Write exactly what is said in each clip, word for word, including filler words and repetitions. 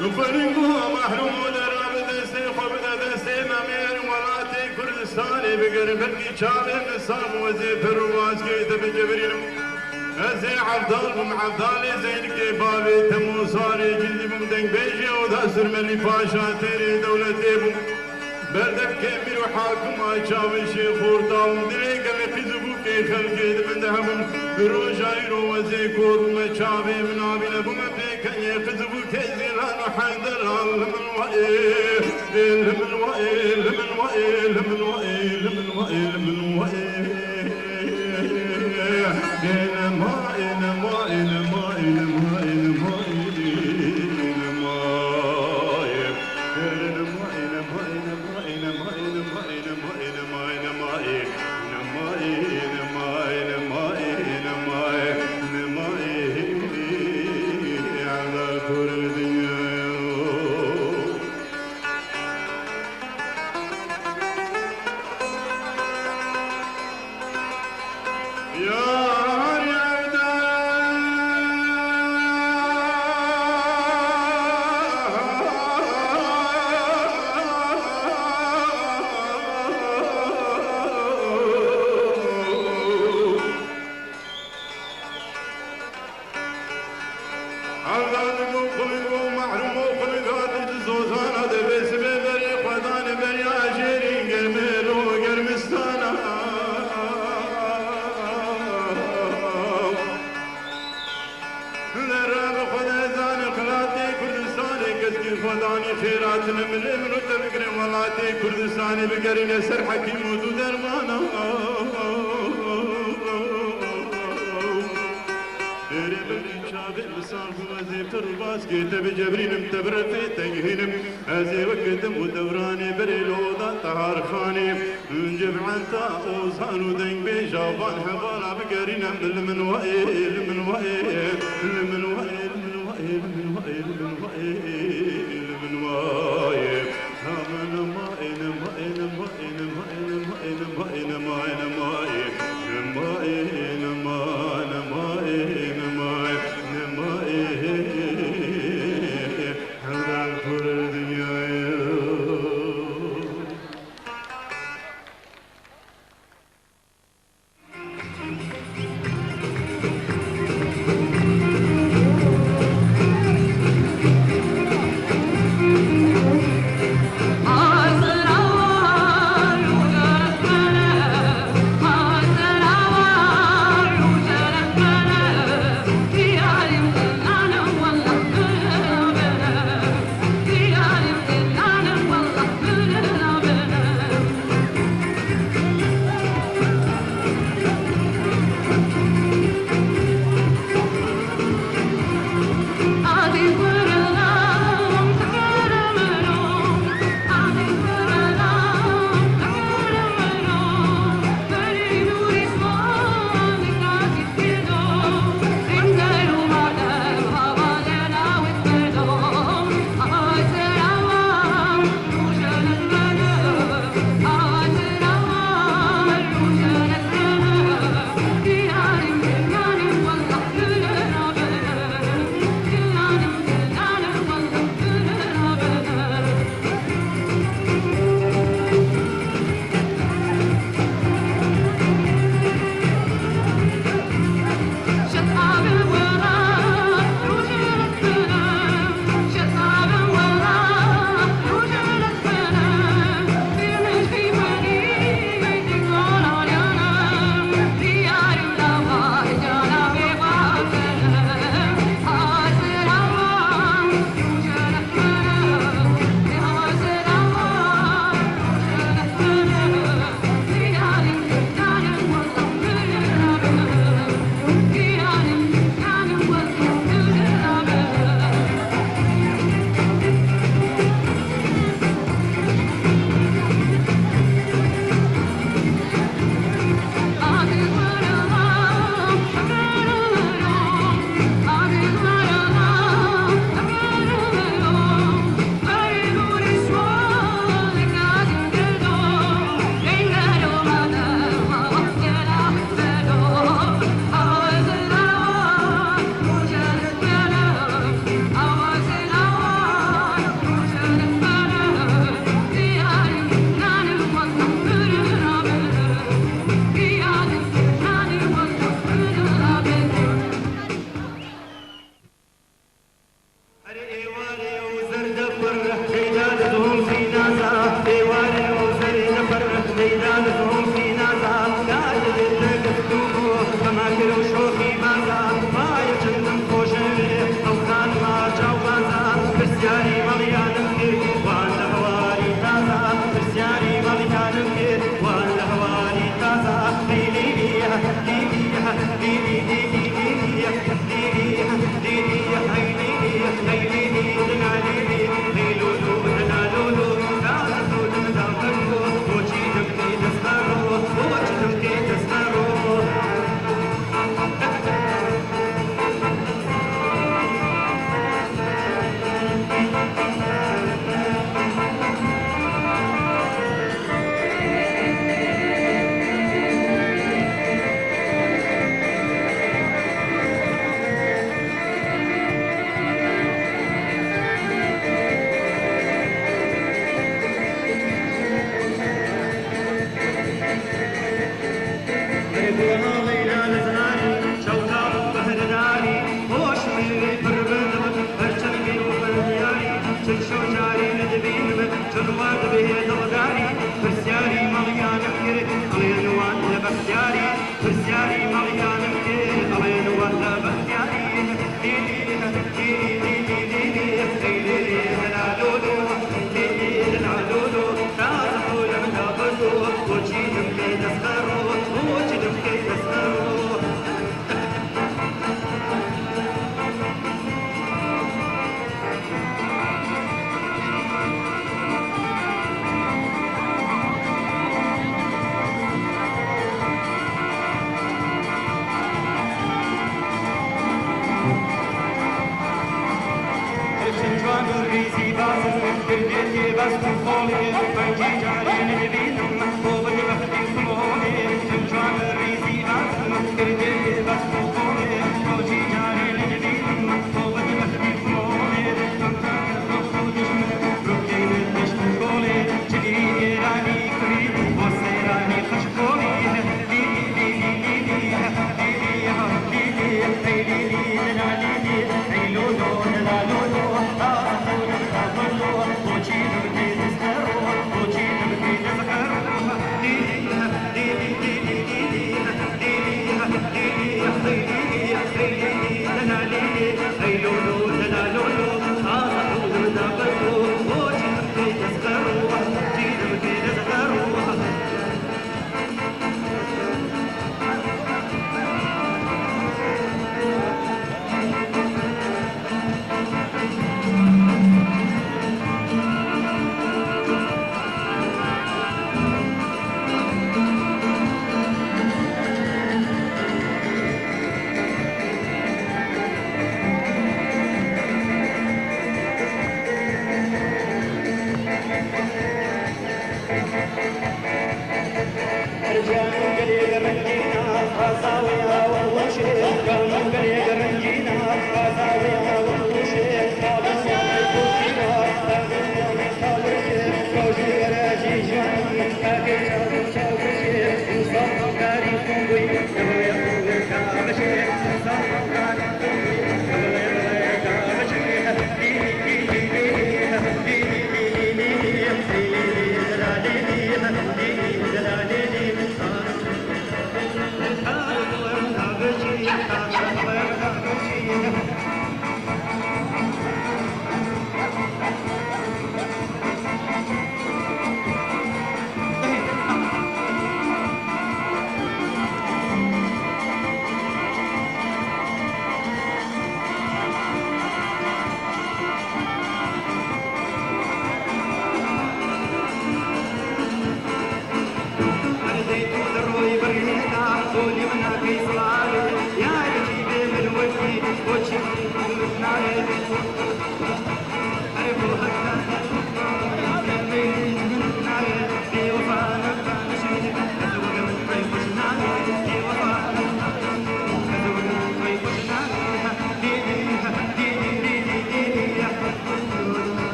Xwedî ku mehrûm û dera bi destê xwe bide destê namêr welatê Kurdistanê bigerin, belkî çavê min sax û ez ê per û baskê te bicevirînim. Ez ê Evdal bûm, Evdalê Zeynikê bavê Temûsarê cindî bûm, dengbêjê oda Surmelî Paşa têrê dewletê bûm. Berdevkê mîr û hakima çavê şêx xorta bûm, dilê gelê qîz û bûkê xelkê di min de hebûm. Roja îro ez ê kor bûme, çavê min avîne bûme pêkenê qîz û bûkê Zîlan û Heyderan. Li min wa ê, ê, li min wa ê, li min wa ê, li min wa ê, li min wa ê, li min wa ê. Evdal û xulî û mehrûm û xulî hatî di zozana de bê sibê berê xwedanê beriya jêrî germêlo germistana. Li rêve xwe de zanê xelatê Kurdistanê keskî xwedanî xêratine milê min û te bigire welatê Kurdistanê bigerîne ser hekîm û dû dermana. Êrê belkî çavê min sax bû, ez ê pir û baskê te bicevrînim, te bi refê te gihînim. Ez ê weke dem û dewranê berê li oda Teharxanê, civenta ozan û dengbêja van hevala bigerînim. Li min wa ê, li min wa ê, li min wa ê, li min wa ê, li min wa ê, li min wa ê, li min wa ê. Wan dibê dildarî, pirsyarî maliyan kir, alên wan li bextiyarî, pirsyarî maliyan kir, alên wan li bextiyarî. Lîlî, lîlî, lîlî, lîlî, ey lîlî, lala lolo, lîlî, lala lolo, taze xole min da belo, koçî min pê dest xero, koçî min pê dest xero. Şincan û rîzî bazin, kirdê tê best û xolê, qencî carê min dibînim, xwe bi bextî xumolê. Şincan û rîzî bazin, kirdê tê best û xolê, rojî carê min dibînim, xwe bi bextî xumolê. Rokê min pişt û xolê, çilî êranî kurî, bo sêranî xweş xolî.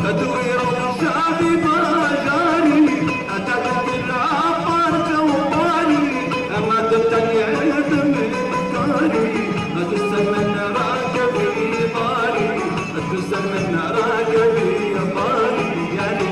Tu wê rewşa vî bajarî, heta tu dila parçe û parî, ema tu tenê bi min karî, tu ser min rakevî parî, tu ser min rakevî parî, yanî.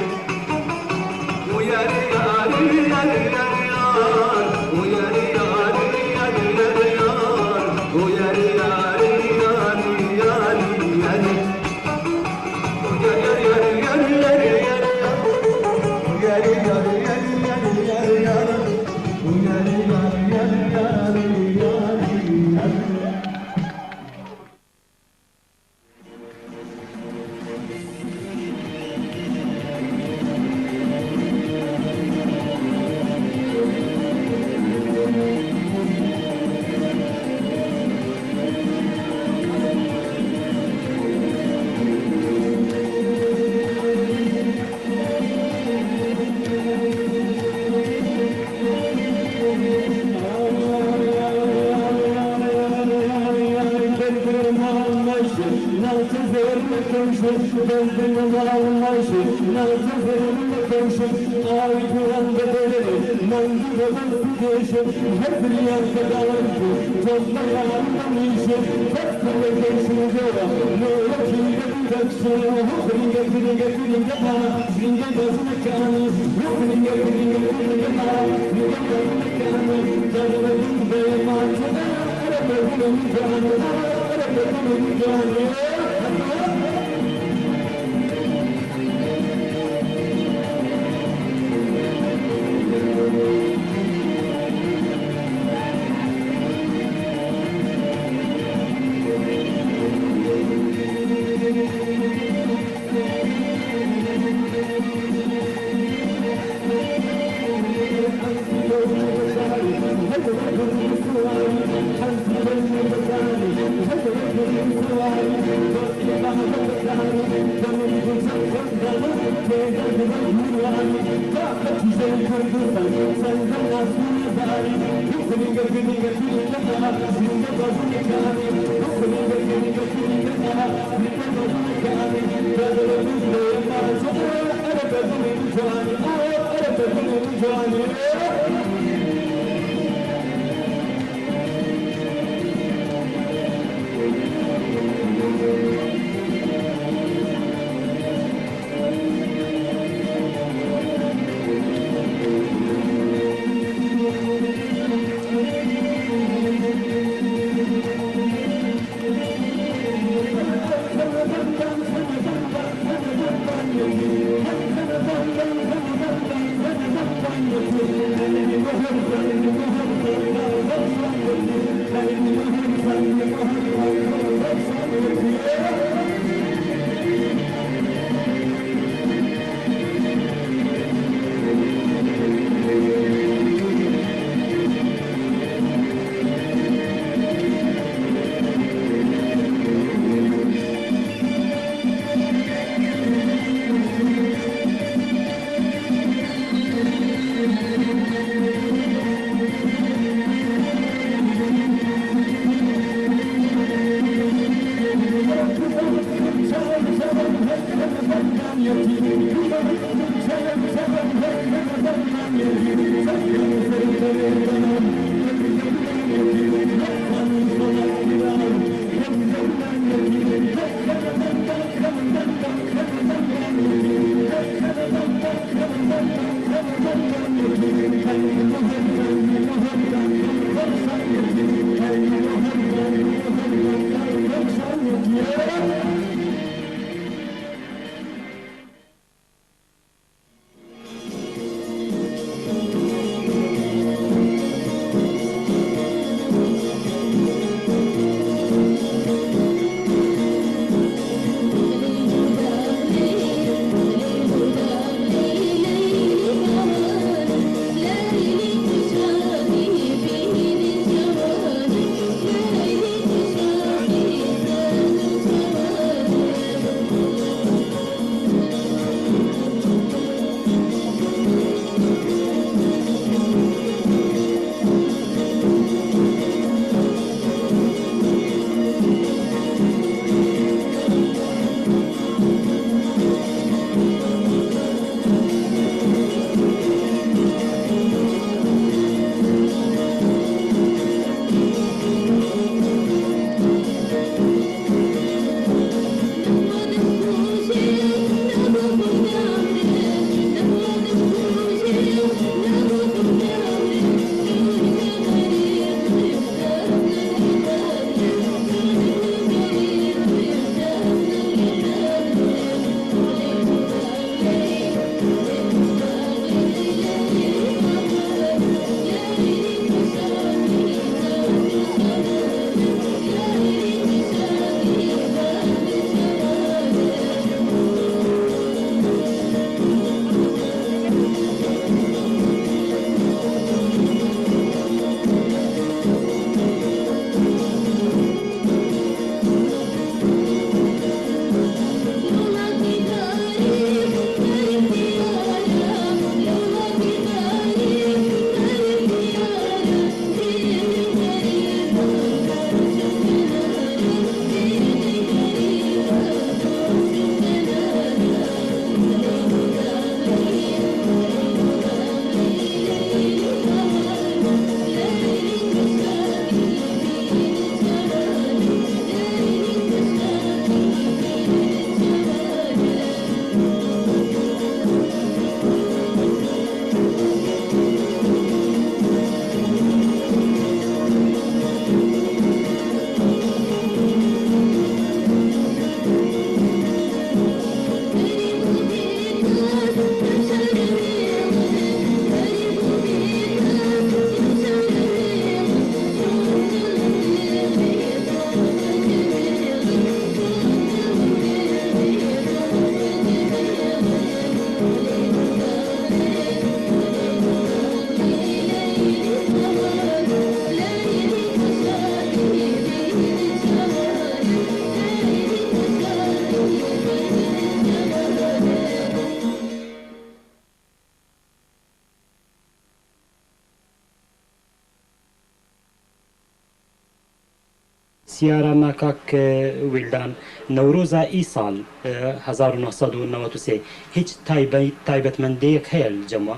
Diyara me kak, e, Wîldan, Newroza îsal, e, hezar û neh sed û newed û sê, hîç taybe-, taybetmendiyek heye li cem we?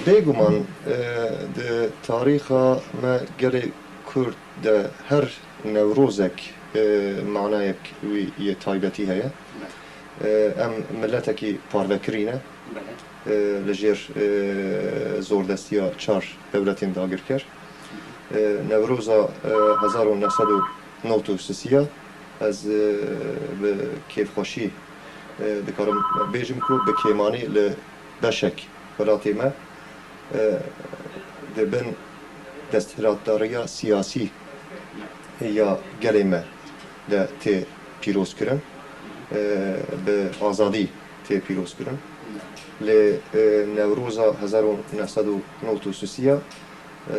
Bêguman, e, di tarîxa me gelê Kurd de her Newrozek, e, manayek wî yê taybetî heye. E, em miletekî parvekirî ne. E, li jêr, e, zordestiya çar dewletên dagirker. E, Newroza, e, hezar û neh sed û nod û sisiya ez, e, bi kêfxweşî, e, dikarim bêjim ku bi kêmanî li beşek welatê me, e, di bin desthilatdariya siyasî ya gelê me de tê pîrozkirin, e, bi azadî tê pîrozkirin. Lê, e, Newroza hezar û neh sed û nod û sisiya, e,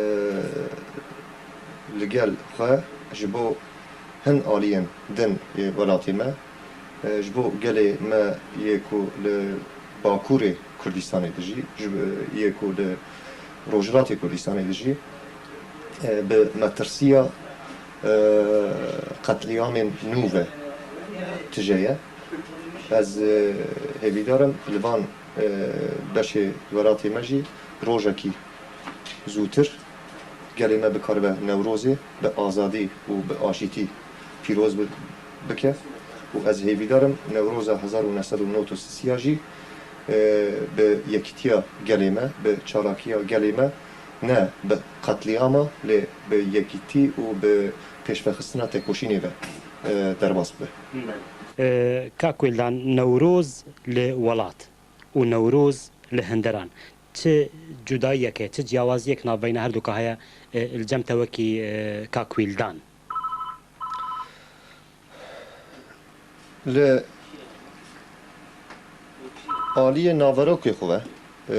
li gel xwe ji bo hin aliyên din yê welatê me, e, ji bo gelê me yê ku li Bakurê Kurdistanê dijî, ji, yê ku li Rojhilatê Kurdistanê dijî, e, bi metirsiya, e, qetlîamên nû ve tije ye. Ez, e, hêvîdar im li van, e, beşê welatê me jî rojekî zûtir gelê me bikaribe Newrozê bi azadî û bi aşîtî pîroz bi-, bike û ez hêvîdar im Newroza hezar û neh sed û nod û sisiya jî, e, bi yekîtiya gelê me, bi çalakiya gelê me, ne bi qetlîama, lê bi yekîtî û bi pêşvexistina têkoşînê ve, e, derbas bibe. E, Kak Wîldan, Newroz li welat û Newroz li hundiran çi cudayiyek heye, çi ciyawaziyek navbeyna herduka heye, e, li cem te wekî, e, Kak Wîldan? Li aliyê naverokê xwe ve, e,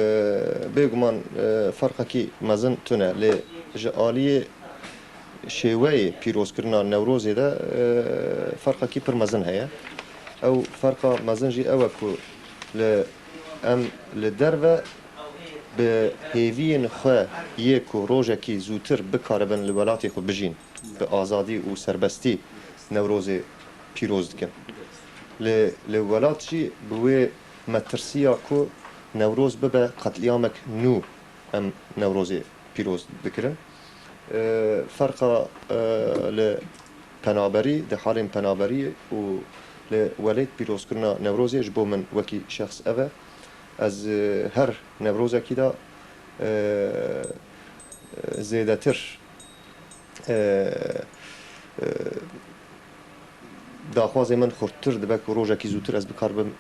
bêguman, e, ferqekî mezin tune, lê ji aliyê şêweyê pîrozkirina Newrozê de, e, ferqekî pir mezin heye. Ew ferqa mezin jî ew e ku li, em li derve bi hêviyên xwe yê ku rojekî zûtir bikaribin li welatê xwe bijîn, bi azadî û serbestî Newrozê pîroz dikin. Lê li welat jî bi wê metirsiya ku Newroz bibe qetlîamek nû, em Newrozê pîroz dikirin. E, ferqa, e, li penaberî, di halên penaberî û li welêt pîrozkirina Newrozê ji bo min wekî şexs ev e. Ez, e, her Newrozekî de, e, zêdetir, e, e, daxwazê min xurttir dibe ku rojekî zûtir ez bikaribim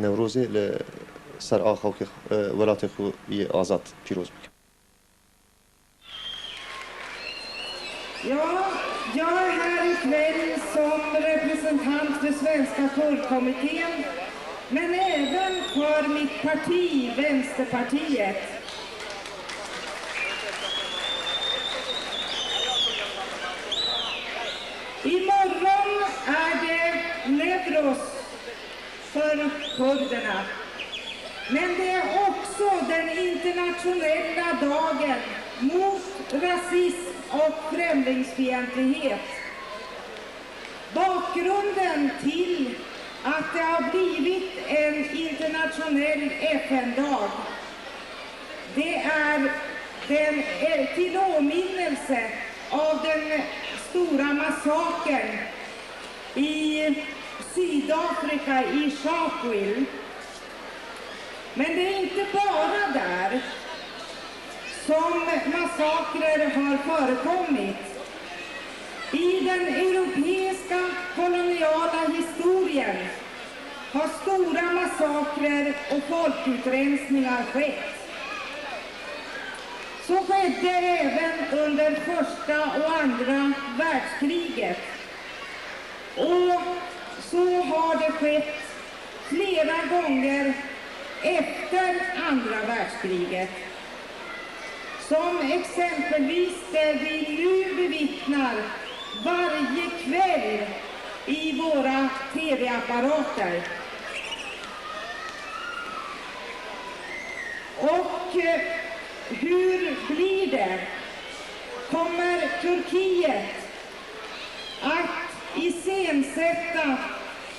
Newrozê li ser axa xwe, e, welatê xwe yê azad pîroz bikim. Ja, jag är här ikväll som representant för Svenska kurdkommittén, men även för mitt parti, Vänsterpartiet. Imorgon är det Newroz för kurderna. Men det är också den internationella dagen mot rasism och främlingsfientlighet. Bakgrunden till att det har blivit en internationell F N-dag, det är den, eh, till åminnelse av den stora massakern i Sydafrika, i Sharpeville. Men det är inte bara där som massakrer har förekommit. I den europeiska koloniala historien har stora massakrer och folkutrensningar skett. Så skedde även under första och andra världskriget. Och så har det skett flera gånger efter andra världskriget. Som exempelvis det vi nu bevittnar varje kväll i våra T V-apparater. Och, eh, hur blir det? Kommer Turkiet att iscensätta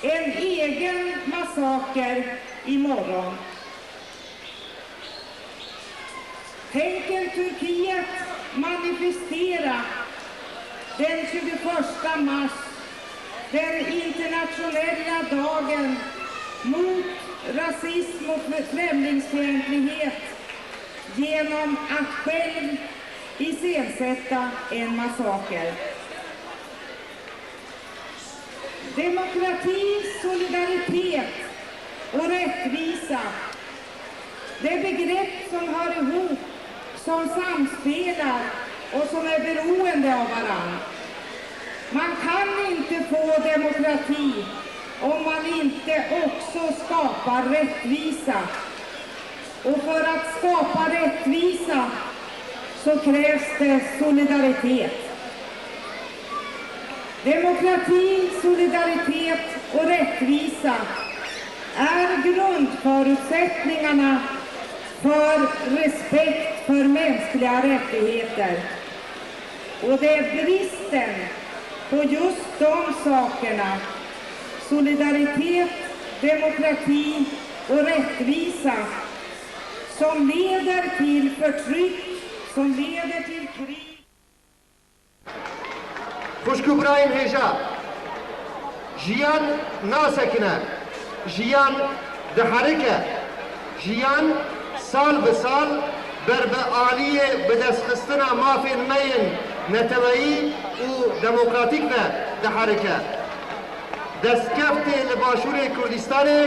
en egen massaker imorgon. Tänker Turkiet manifestera den tjugoförsta mars den internationella dagen mot rasism och främlingsfientlighet genom att själv iscensätta en massaker? Demokrati, solidaritet och rättvisa, det är begrepp som hör ihop, som samspelar och som är beroende av varann. Man kan inte få demokrati om man inte också skapar rättvisa. Och för att skapa rättvisa så krävs det solidaritet. Demokrati, solidaritet och rättvisa är grundförutsättningarna för respekt för mänskliga rättigheter. Och det är bristen på just de sakerna, solidaritet, demokrati och rättvisa, som leder till förtryck, som leder till krig. Xwişk û birayên hêja, jiyan nasekine, jiyan diherike. Jiyan sal bi sal ber bi aliyê bidestxistina mafên me yên neteweyî û demokratîk ve diherike. Destkeftê li Başûrê Kurdistanê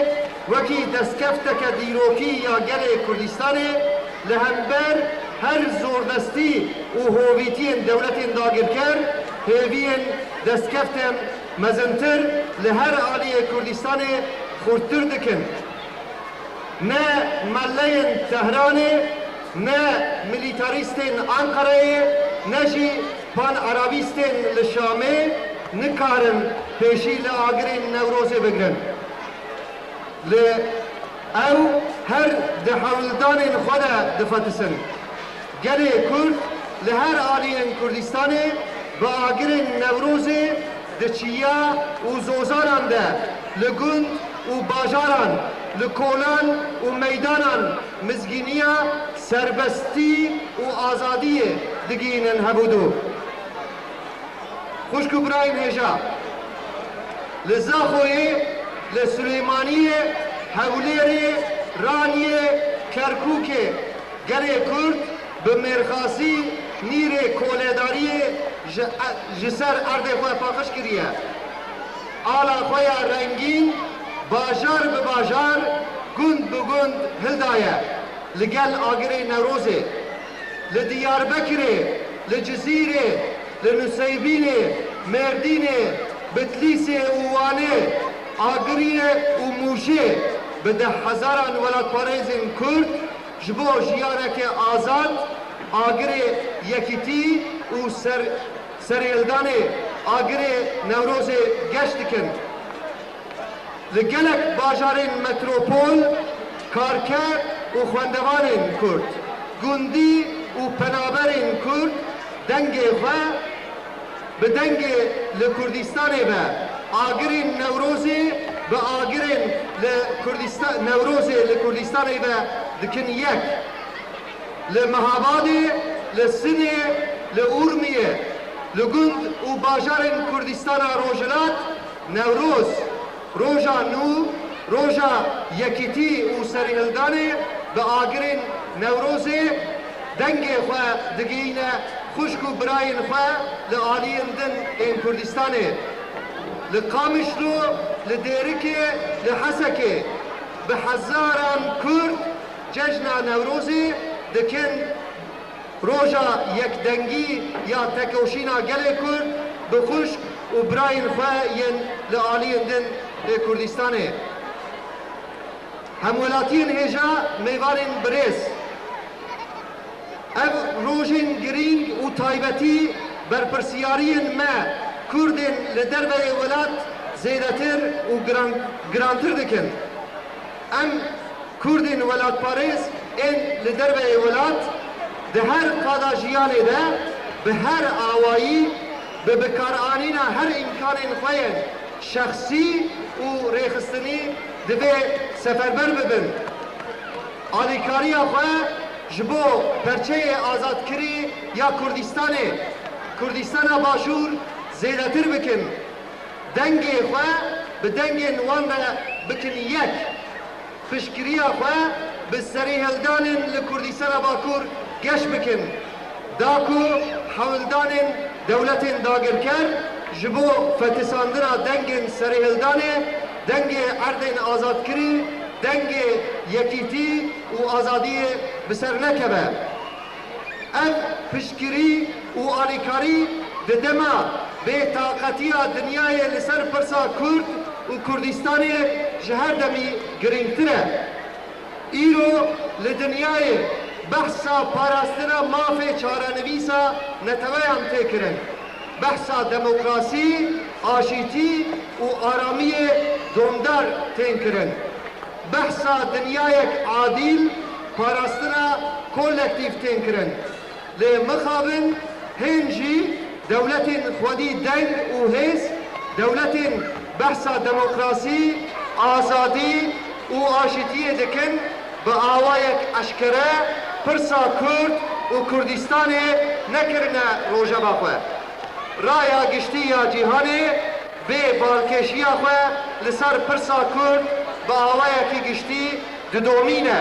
wekî destkefteke dîrokî ya gelê Kurdistanê li hember her zordestî û hovîtiyên dewletên dagirker hêviyên destkeftên mezintir li her aliyê Kurdistanê xurttir dikin. Ne melleyên Tehranê, ne milîtarîstên Anqereyê, ne jî pan-arabîstên li Şamê nikarin pêşî li agirên Newrozê bigirin. Li ew her di hewldanên xwe de difetisin. Gelê Kurd li her aliyên Kurdistanê bi agirên Newrozê di çiya û zozanan de, li gund û bajaran, li kolan û meydanan mizgîniya serbestî û azadiyê digihînin hevûdû. Xwişk û birayên hêja, li Zaxoyê, li Silêmaniyê, Hewlêrê, Raniyê, Kerkûkê, gelê Kurd bi mêrxasî nîrê kolêdariyê ji, ji ser erdê xwe paqij kiriye. Ala xwe ya rengîn bajar bi bajar, gund bi gund hildaye. Li gel agirê Newrozê, li Diyarbekirê, li Cizîrê, li Nuseybînê, Mêrdînê, Bitlîsê û Wanê, Agiriyê û Mûşê bi dehhezaran welatparêzên Kurd ji bo jiyaneke azad, agirê yekîtî û ser-, serhildanê agirê Newrozê geş dikin. Li gelek bajarên metropol karker û xwendevanên Kurd, gundî û penaberên Kurd dengê xwe bi dengê li Kurdistanê ve agirên Newrozê bi agirên li Kurdista-, Newrozê li Kurdistanê ve dikin yek. Li Mehabadê, li Sinê, li Urmiyê, li gund û bajarên Kurdistana Rojhilat Newroz, roja nû, roja yekîtî û serhildanê bi agirên Newrozê dengê xwe digihîne xwişk û birayên xwe li aliyên din ên Kurdistanê. Li Qamişlo, li Dêrikê, li Hesekê bi hezaran Kurd cejna Newrozê dikin. Roja yekdengî ya tekoşîna gelê Kurd bi xwişk û birayên xwe yên li aliyên din ê Kurdistanê. Hemwelatiyên hêja, mêvanên birêz. Ev rojên girîng û taybetî berpirsiyariyên me Kurdên li derveyê welat zêdetir û giran-, girantir dikin. Em Kurdên welatparêz ên li derveyê welat di her qada jiyanê de bi her awayî Bi bikaranîna her îmkanên xwe yên şexsî û rêxistinî divê seferber bibin. Alîkariya xwe ji bo perçeyê azadkirî ya Kurdistanê, Kurdistana Başûr zêdetir bikin. Dengê xwe bi dengên wan re bikin yek. Piştgiriya xwe bi serîhildanên li Kurdistana Bakur geş bikin. Da ku hewldanên dewletên dagirker ji bo fetisandina dengên serîhildanê, dengê erdên azadkirî, dengê yekîtî û azadiyê bi ser nekeve. Ev piştgirî û alîkarî di dema bêtaqetiya dinyayê li ser pirsa Kurd û Kurdistanê ji her demî girîngtir e. Îro li dinyayê behsa parastina mafê çarenivîsa neteweyan tê kirin. Behsa demokrasî, aşîtî û aramiyê domdar tên kirin. Behsa dinyayek adîl, parastina kolektîf tên kirin. Lê mixabin hên jî dewletên xwedî deng û hêz, dewletên behsa demokrasî, azadî û aşîtiyê dikin, bi awayek eşkere pirsa Kurd û Kurdistanê nekirine rojeva xwe. Raya giştî ya cîhanê bê balkêşiya xwe li ser pirsa Kurd bi awayekî giştî didomîne.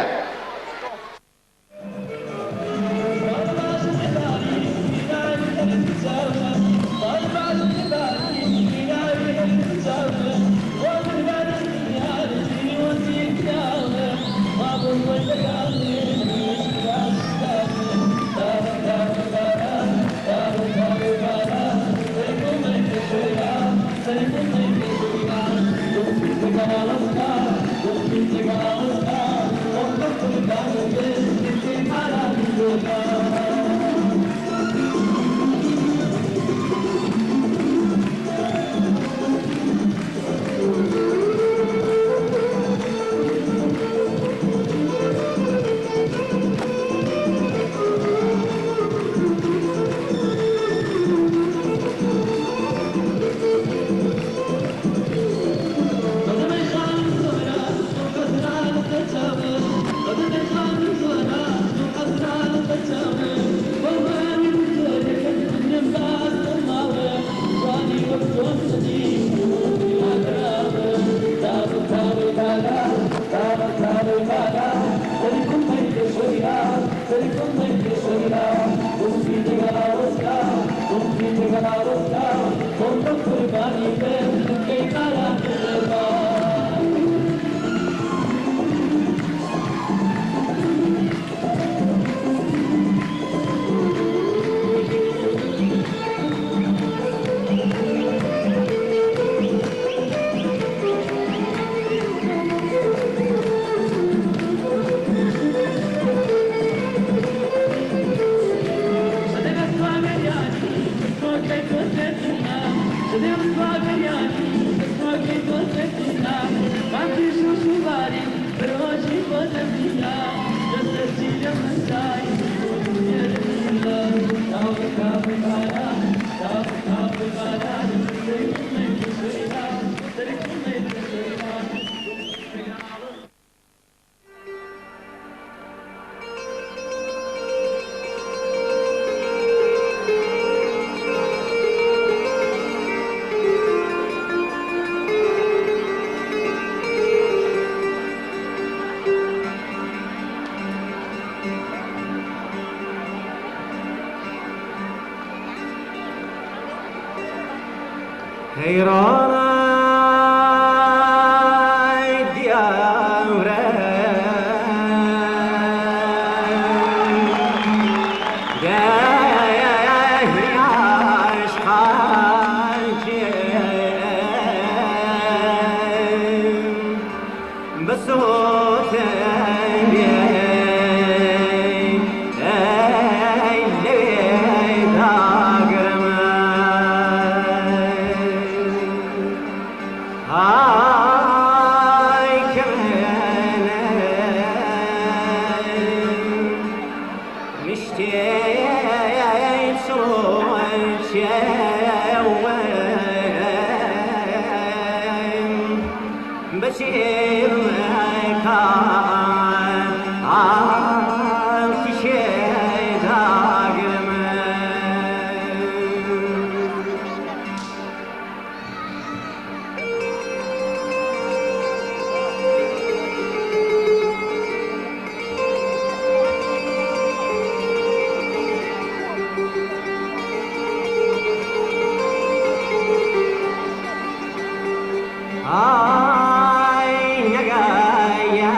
Ay, negaya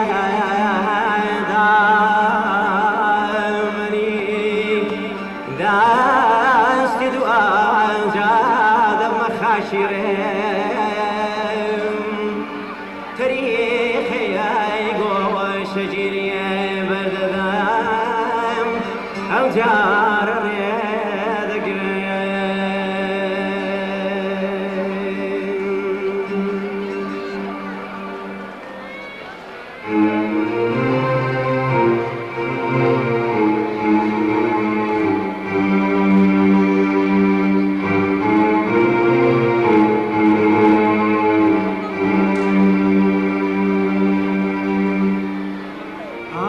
da mani, dasti du anja da maxaşire. Terîxê goşegiriyê berdidem, ew car rê digre.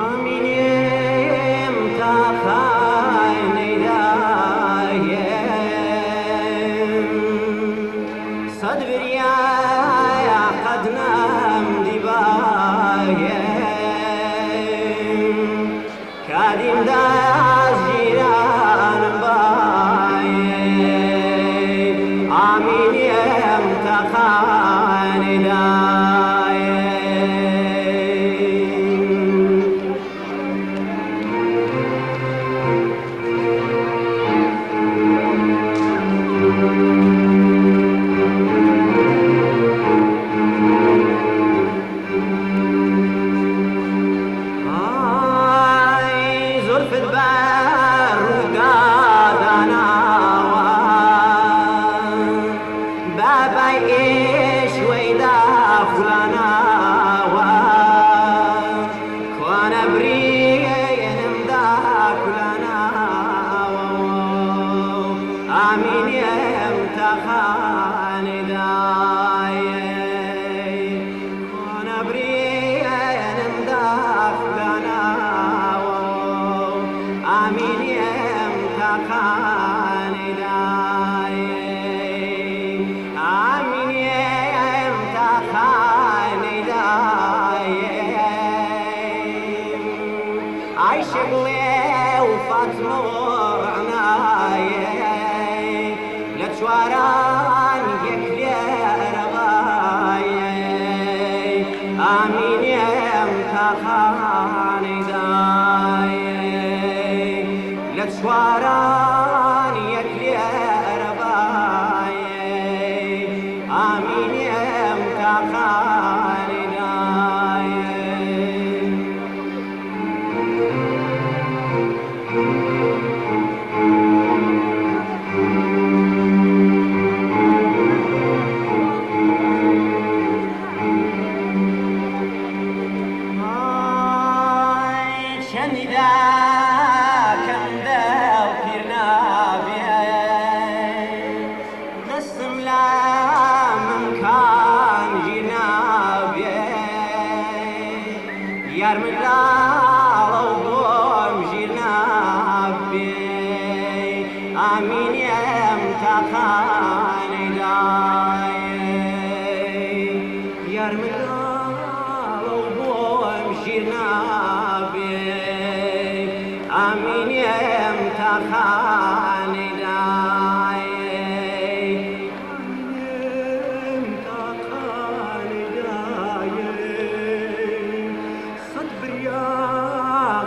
Amînêm taxay neydayêm, sed birya qednem dîbayêm. Kadîm dest cîran bayê, amîniyem texanê dayê. Ay, zulfet ber rûda danawa, bebay êş weyda xulanawa, kwana birî elim da kulanawa, amîniyem texanê dayê. Ana birî elim da xulanawo, amîniyem texanê dayê, amîniyem texanê dayê. Ayşe Gulê û Fatma Ronayê, li çaran yek lê erebayê, amîniyem texanê dayê. Li çaran yek lê erebayê, amîniyem texanê dayê. Ay, çendî de kem de pîr nabe. Destim la min kan jî nabê, yar min lalo bom jî nabê, amîniyem texanê dayê. Yar min lalo bom jî nabê, amîniyem texanê dayê. Amîniyem texanê dayê. Sed birya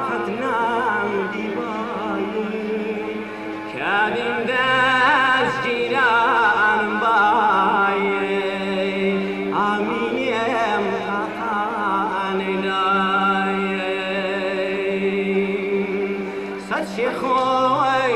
qet nam dîbayê. Kadîm dest cîran bayê, amîniyem texanê dayê. Sed şêxoy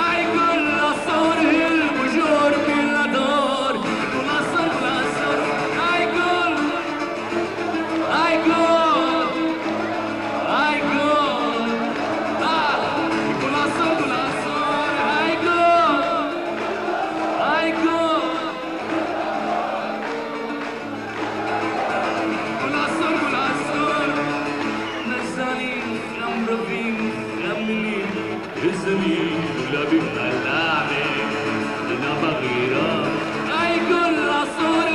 Ay gul, asor hil, bujor, bilador. Gul asor, gul asor, ay gul. Ay gul, ay gul. Ah, gul asor, gul asor, ay gul. Ay gul. Gul asor, gul asor. Nezanî em revîn, em milî, hizirî, gulabî, xelamê, di nava xîra. Ay gul asor,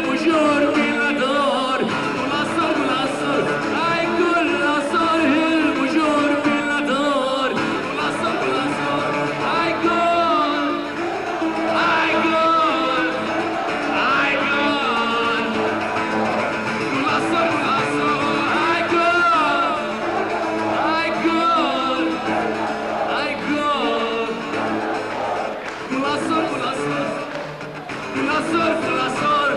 bujor, bilador. Gul asor, gul asor. Ay gul asor, bujor, bilador. Gul asor, gul asor. Ay gul. Ay gul! Ay gul! Gul asor, gul asor! Ay gul! Ay gul! Ay gul! Gul asor, gul asor! Gul asor, gul asor!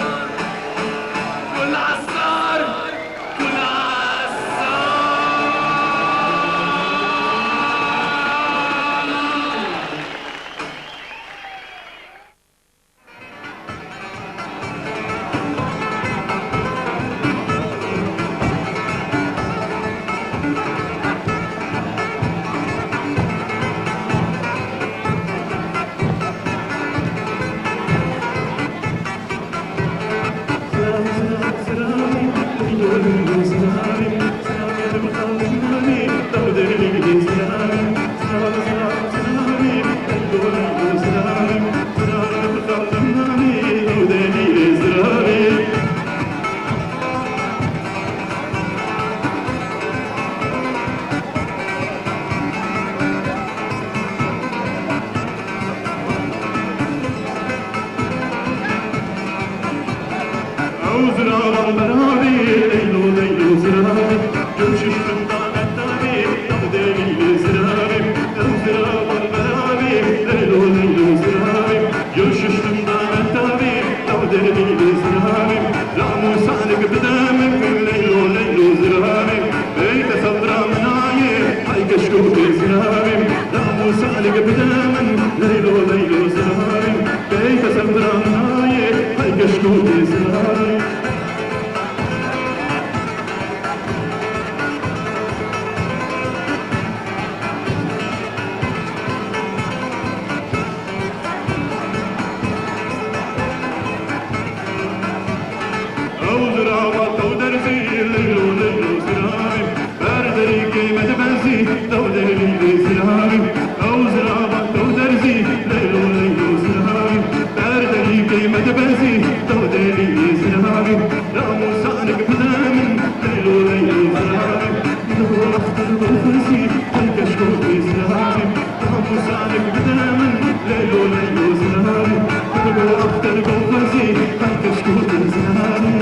Gul asor! Gul asor! Ew ziravan beravê, leylo, leylo ziravê, cem şiştin danet davê, ew delîlê ziravê. Ew ziravan beravê, leylo, leylo ziravê, cem şiştin danet davê, ew delîlê ziravê. La Mûsa nik bide min, leylo, leylo ziravê, beyte sefra min ayê, hay keşkokê ziravê. La Mûsa nik bide min, leylo, leylo ziravê, beyte sefra min ayê, hay keşkokê ziravê. Ew zirava tew derzî, leylo, leylo ziravê. Ber derîkê me dibezî, tew delîlê ziravê. Ew zirava tew derzî, leylo, leylo ziravê. Ber derîkê me dibezî, tew delîlê ziravê. La Mûsa nik bide min, leylo, leylo ziravê. Min bo exter gul xwezî, hay keşkokê ziravê. La Mûsa nik bide min, leylo, leylo ziravê. Min bo exter gul xwezî, hay keşkokê ziravê.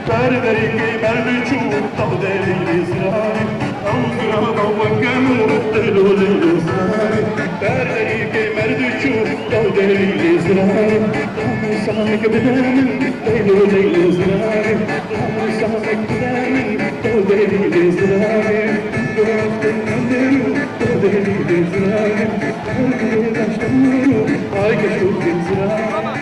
Ber derîkê me diçû, taw derî lê ziravê. Ew zirava weke mû, leylo, leylo ziravê. Ber derîkê me diçû, taw derî lê ziravê. Mûsa nik bide min, leylo, leylo ziravê. Mûsa nik bide min, taw derî lê ziravê. Gotin em derû, taw derî lê ziravê. Her gulê daştin rû, ay keşkokê ziravê.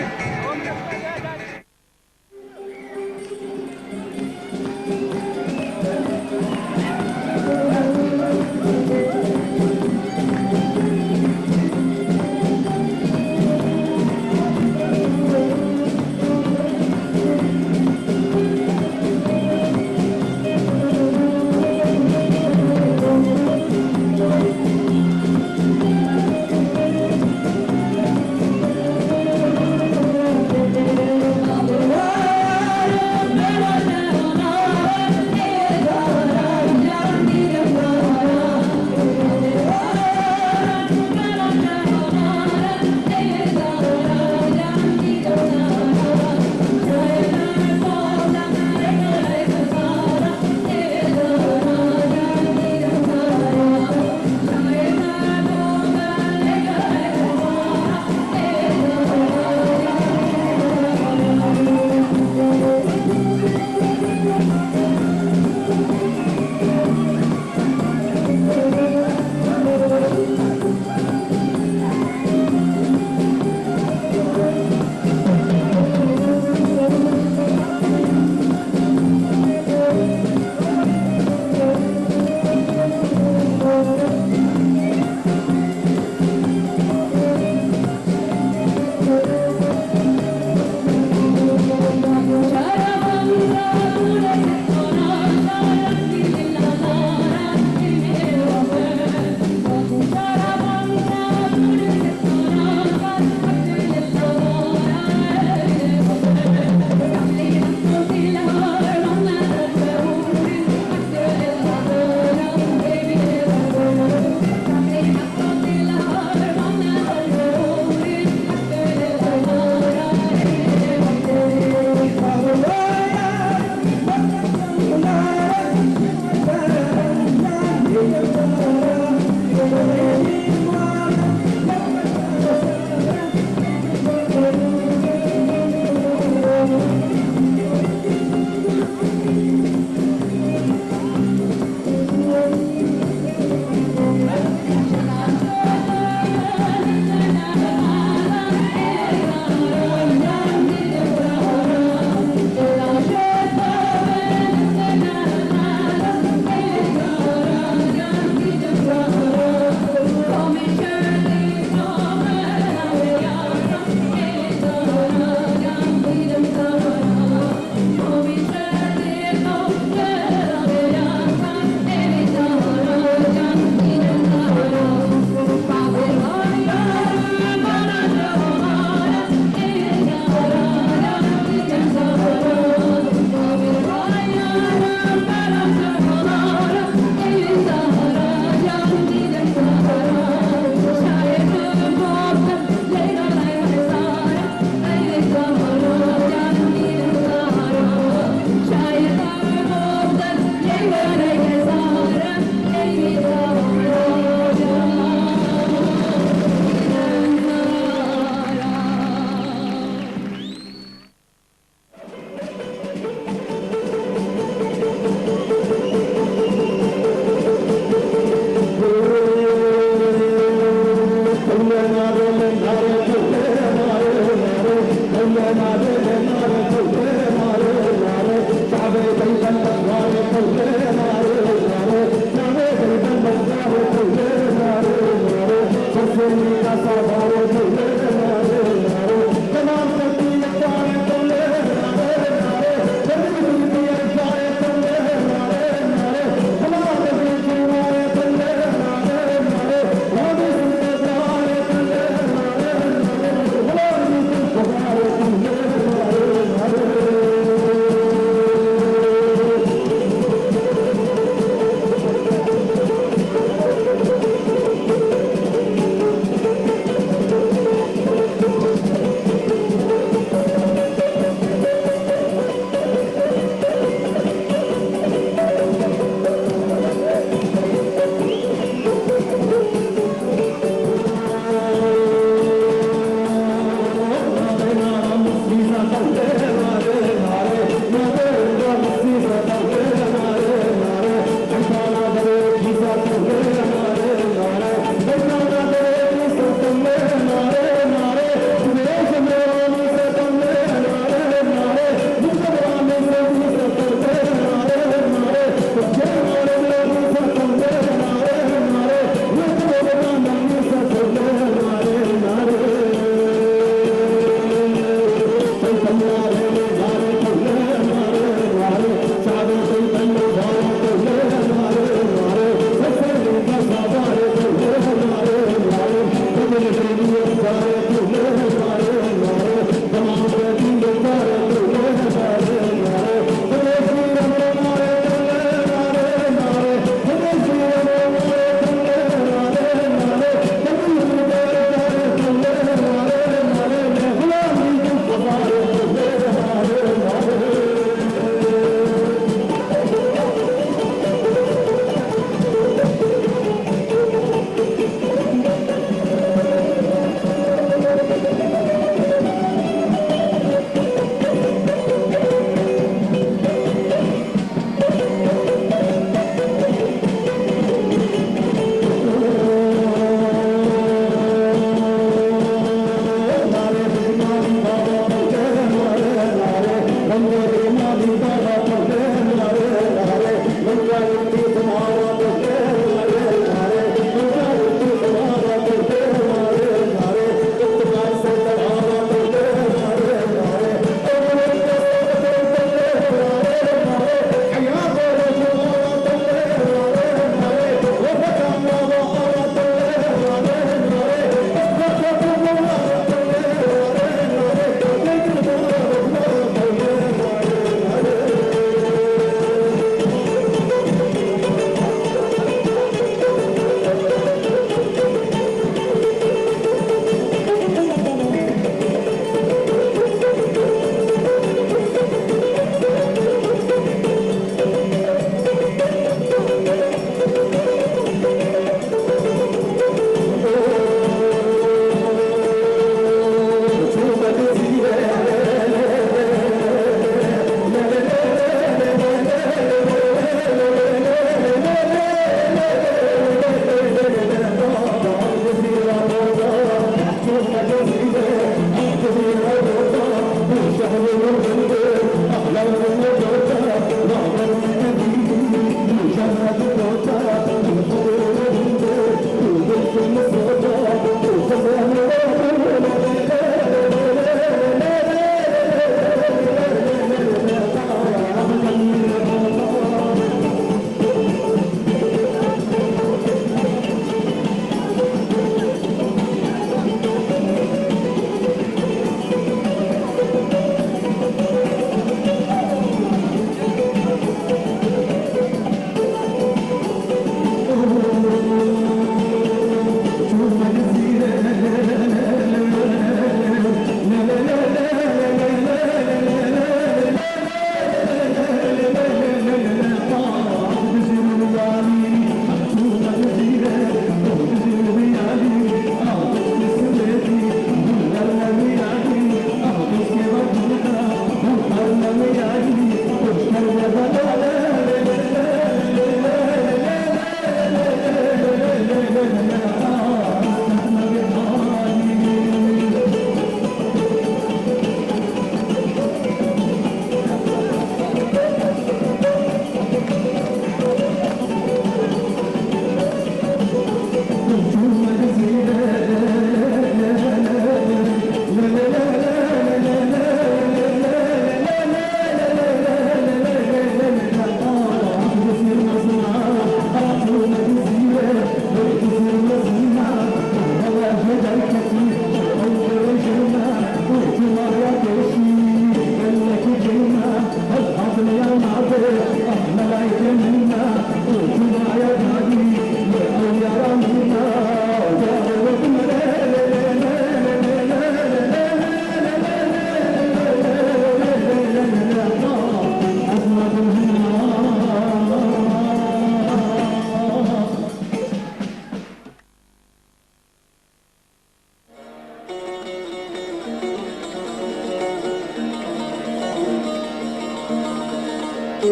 Erê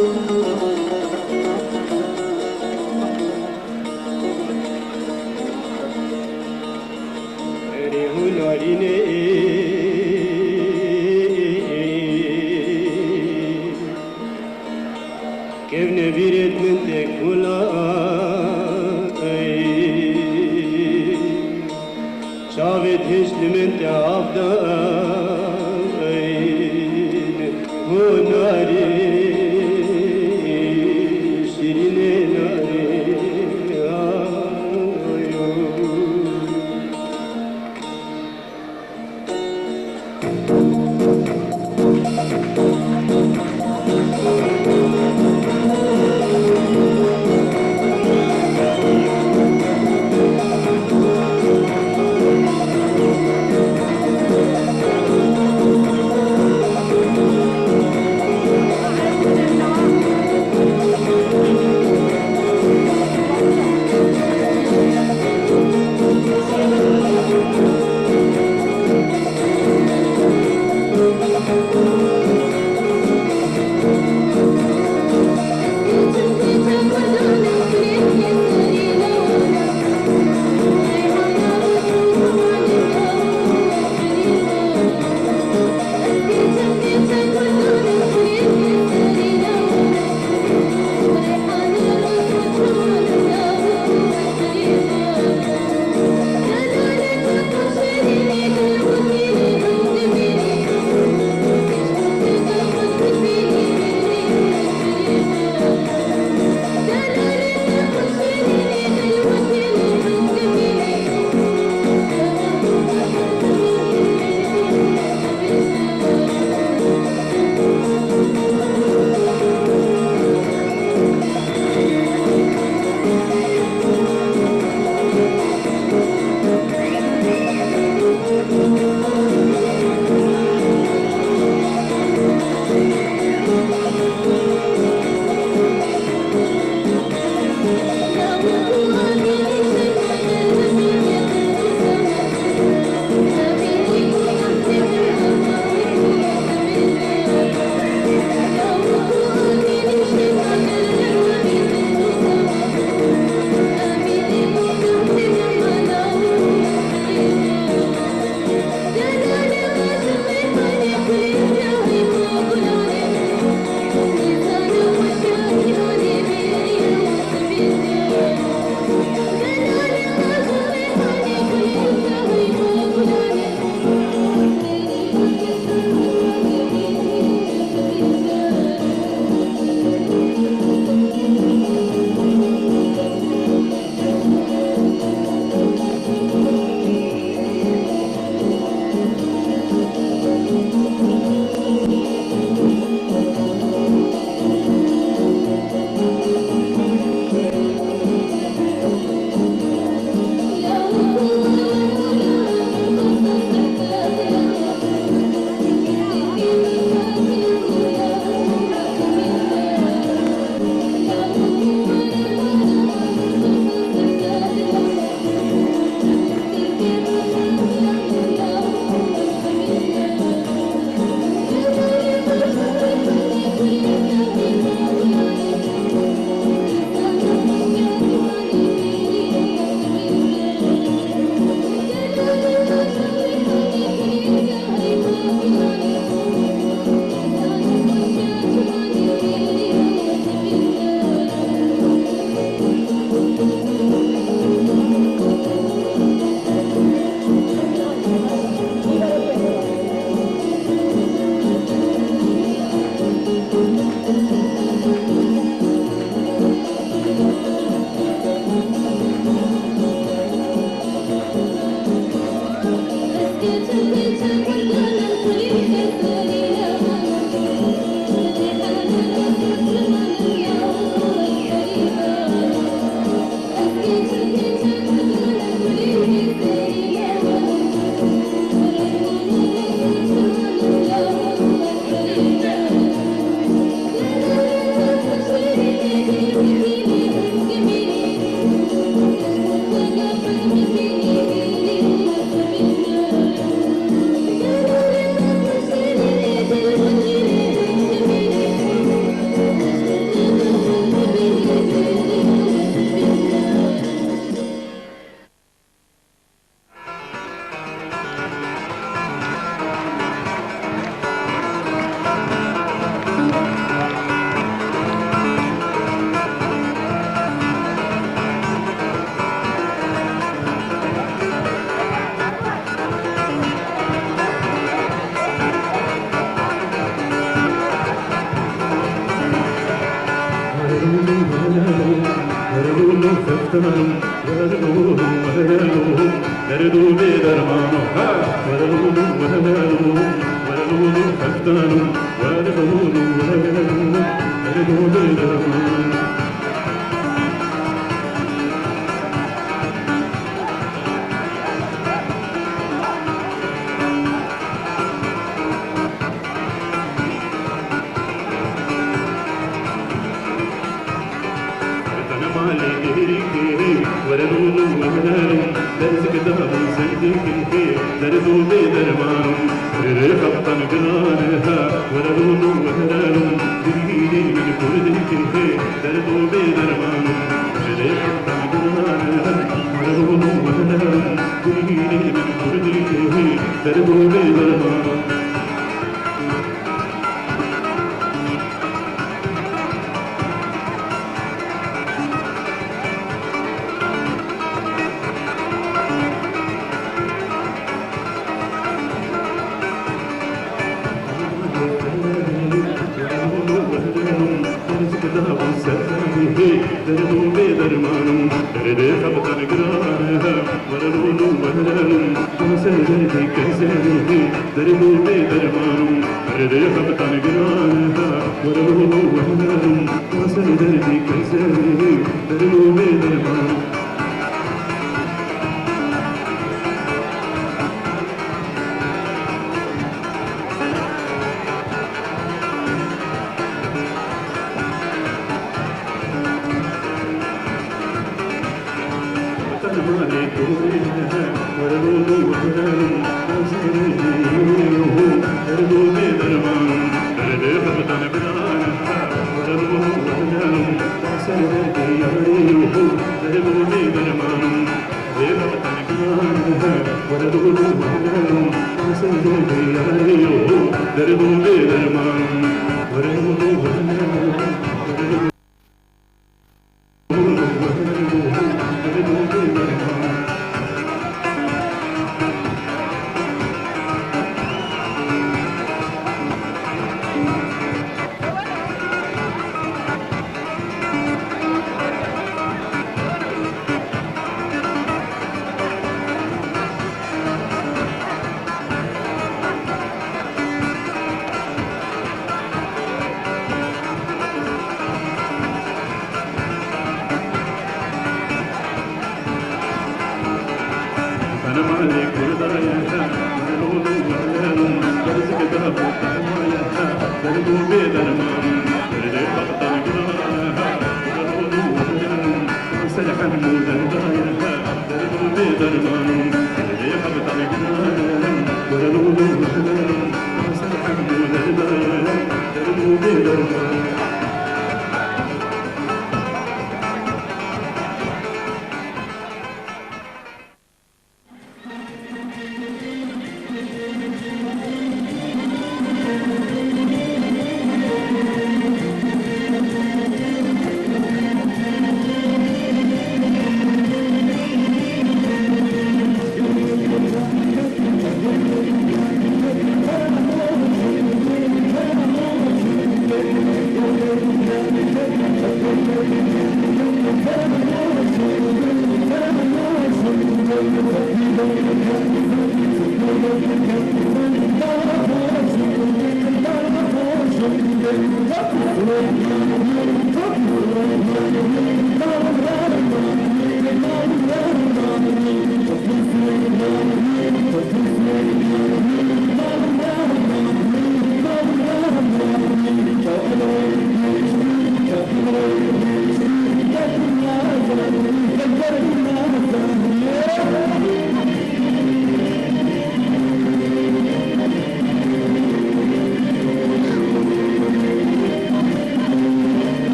hûn narînê, kevne bîrêt min tê kula, ey. Çavêt hişt li min te av da, ey, hûn narî.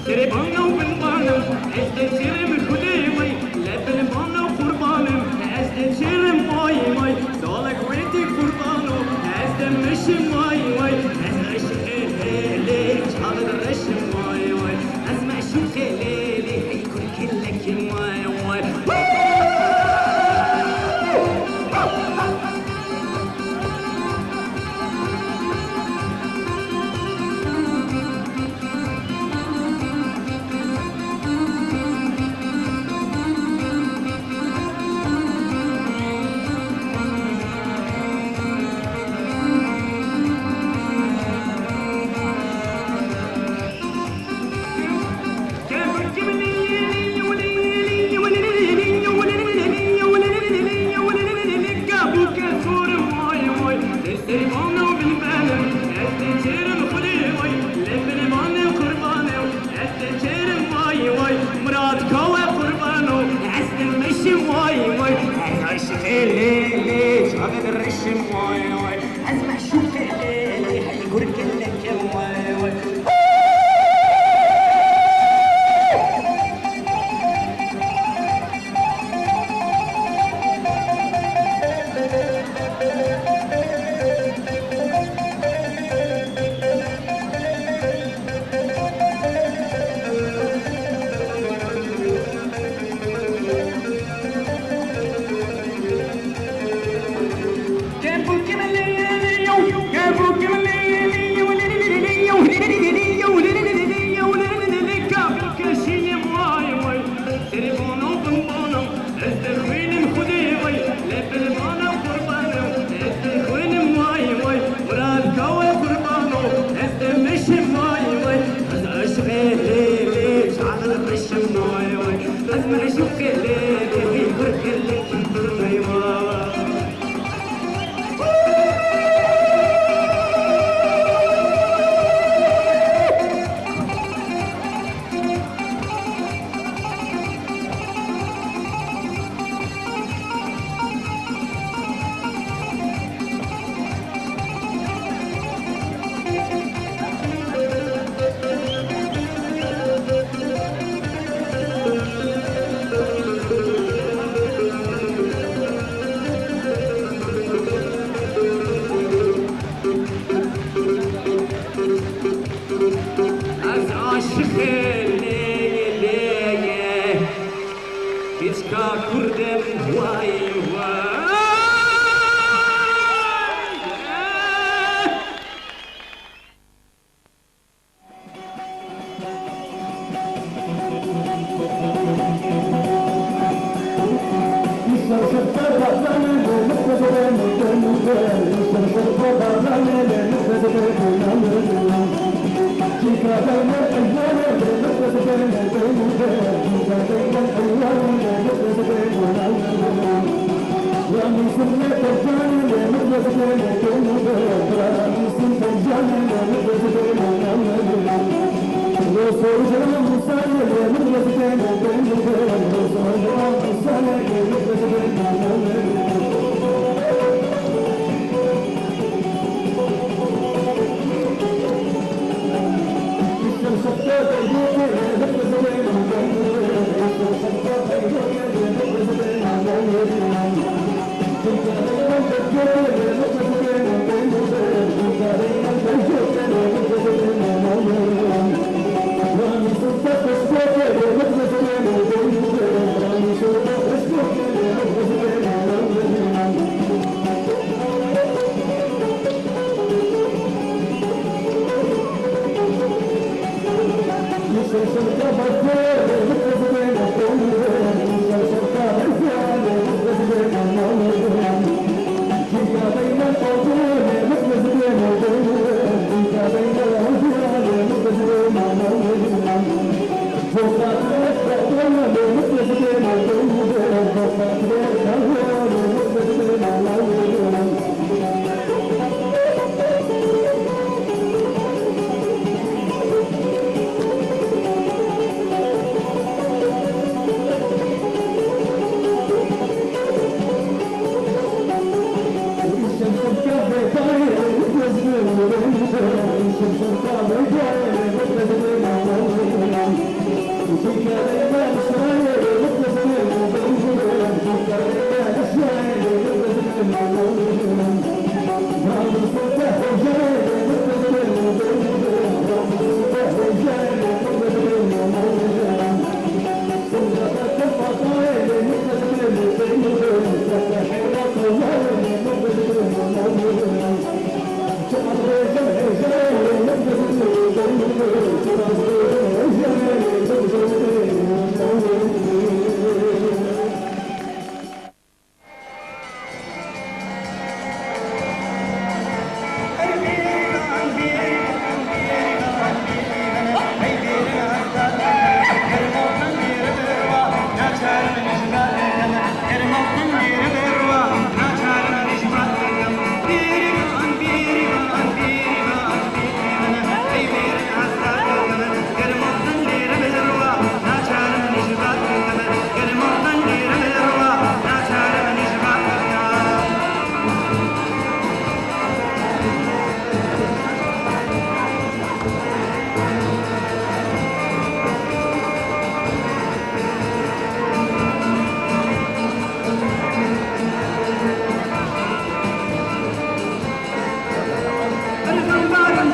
Serê bana û binbana, ez dê çêrim xulê way, le binbana û qurbanim, ez dê çêrim way way, dalek wê tê qurbano, ez dê mişim way way, ez eşqê lê lê çaxê dirişim way way, ez meşûqê lê lê hey kurkê lekim way way. Ez aşiqê lê lê, keçika kurdim way way.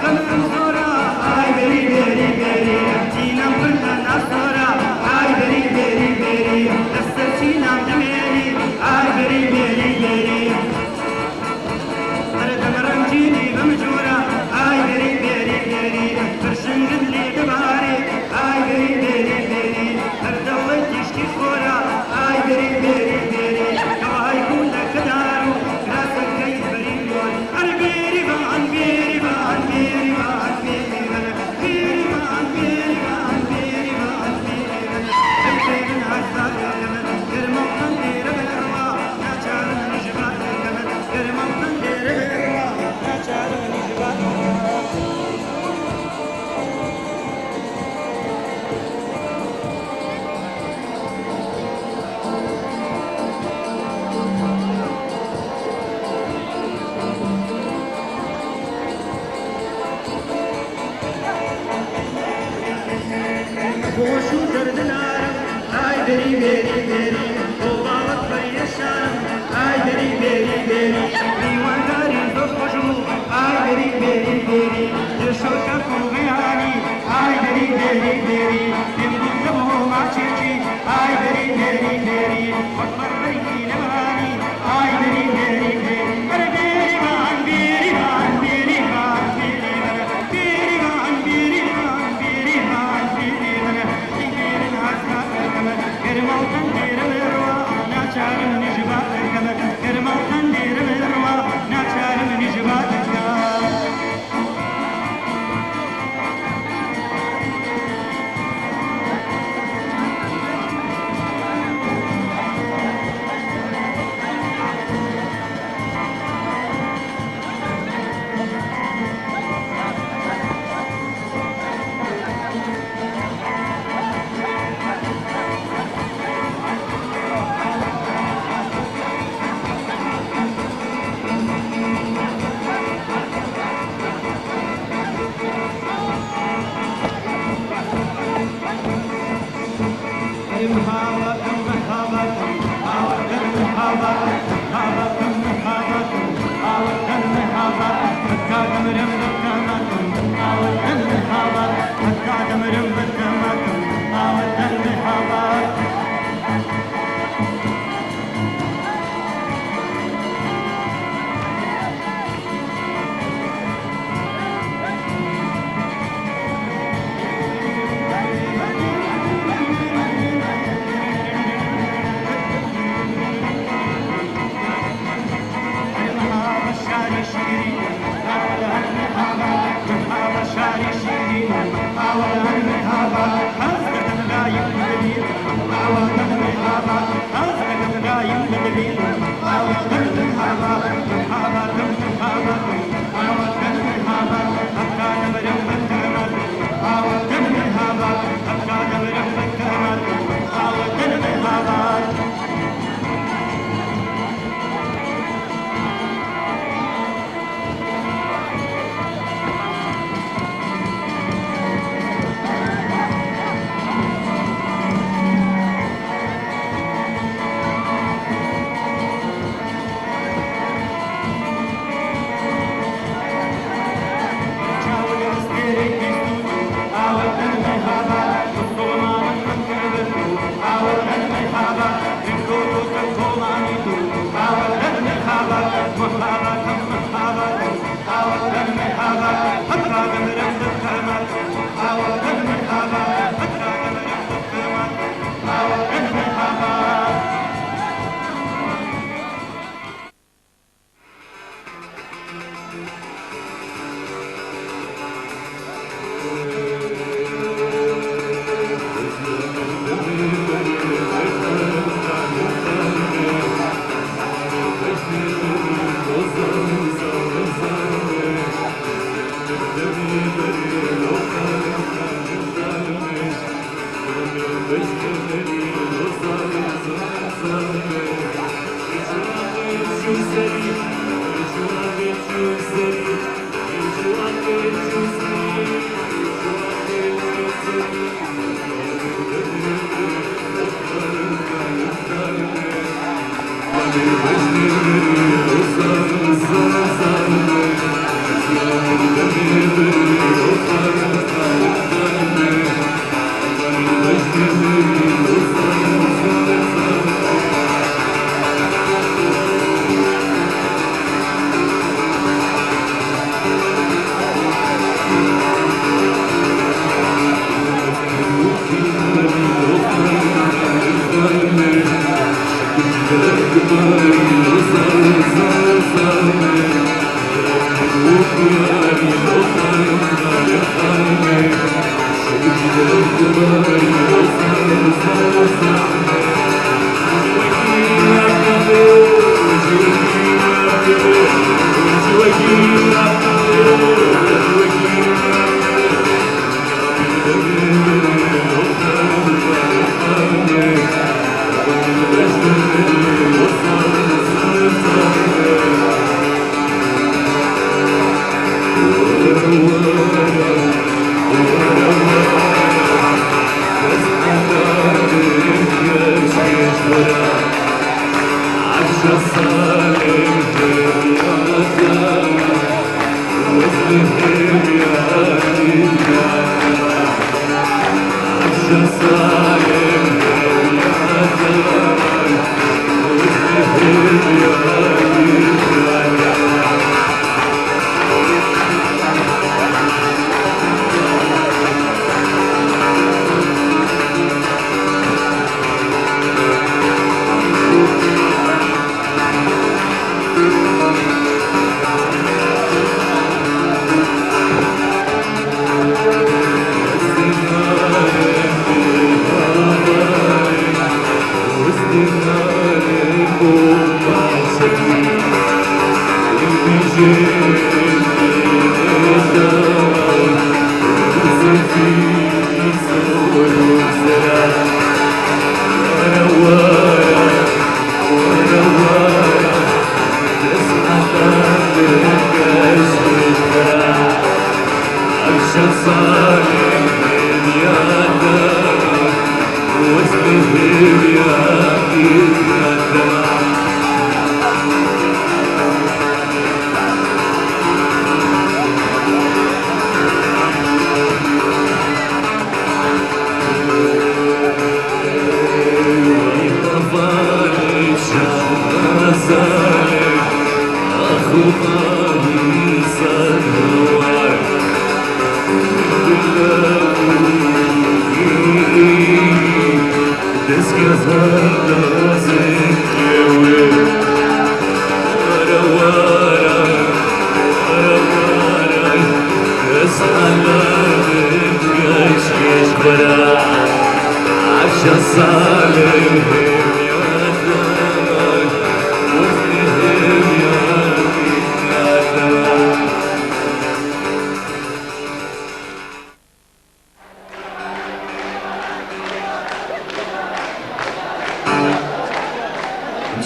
Ay berî berî berî, çînan pir nas dora. Ay berî berî berî, ez ser çînan dimêrî. Ay berî berî berî. Her dem remcînî bim cûra. Ay berî berî berî, pir şingin lê dibarê. Ay berî berî berî, her dewlet tiştî xora. Ay berî berî berî, kaway kûlek dar û rasek key berî. Ay berî van, berî van, berî van, berî van. Hoş û derdinarim, ay berî, berî, berî, o bawek perîşanim, ay berî, berî, berî, mîwandarî zor xweş bû, ay berî, berî, berî, ji şoka Koveyanî, ay berî, berî, berî, tim bû li bo maçekî, ay berî, berî, berî, xwe berberî nevanî, ay berî, berî, berî, berî, berî, van, berî, van, berî, van, berî, van.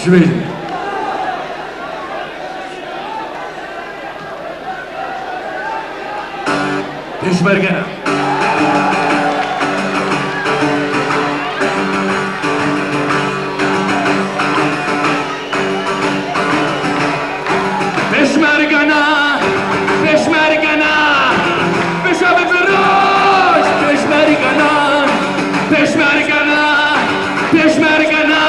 Çi bêjim? Pêşmergena. Pêşmergena, pêşmergena, bişo bi roj, pêşmergena, pêşmergena, pêşmergena,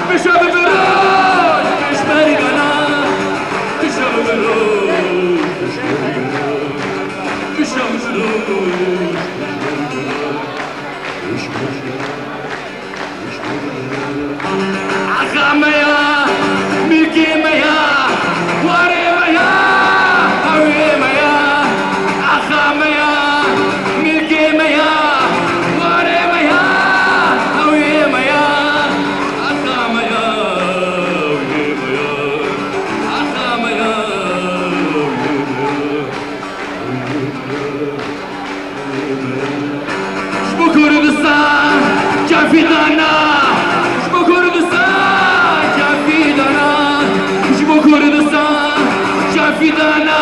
bişo bi roj, pêşmergena, bişo bi roj, pêşmergena, bişo bi roj. Axa me ya, mîrkê me ya, warê me ya, hewê me ya. Axa me ya, mîrkê me ya, warê me ya, hewê me ya. Axa me ya, hewê me ya. Axa me ya, hewê me ya. Ji bo Kurdistan kefî dana, ji bo Kurdistan kefî dana, ji bo Kurdistan kefî dana,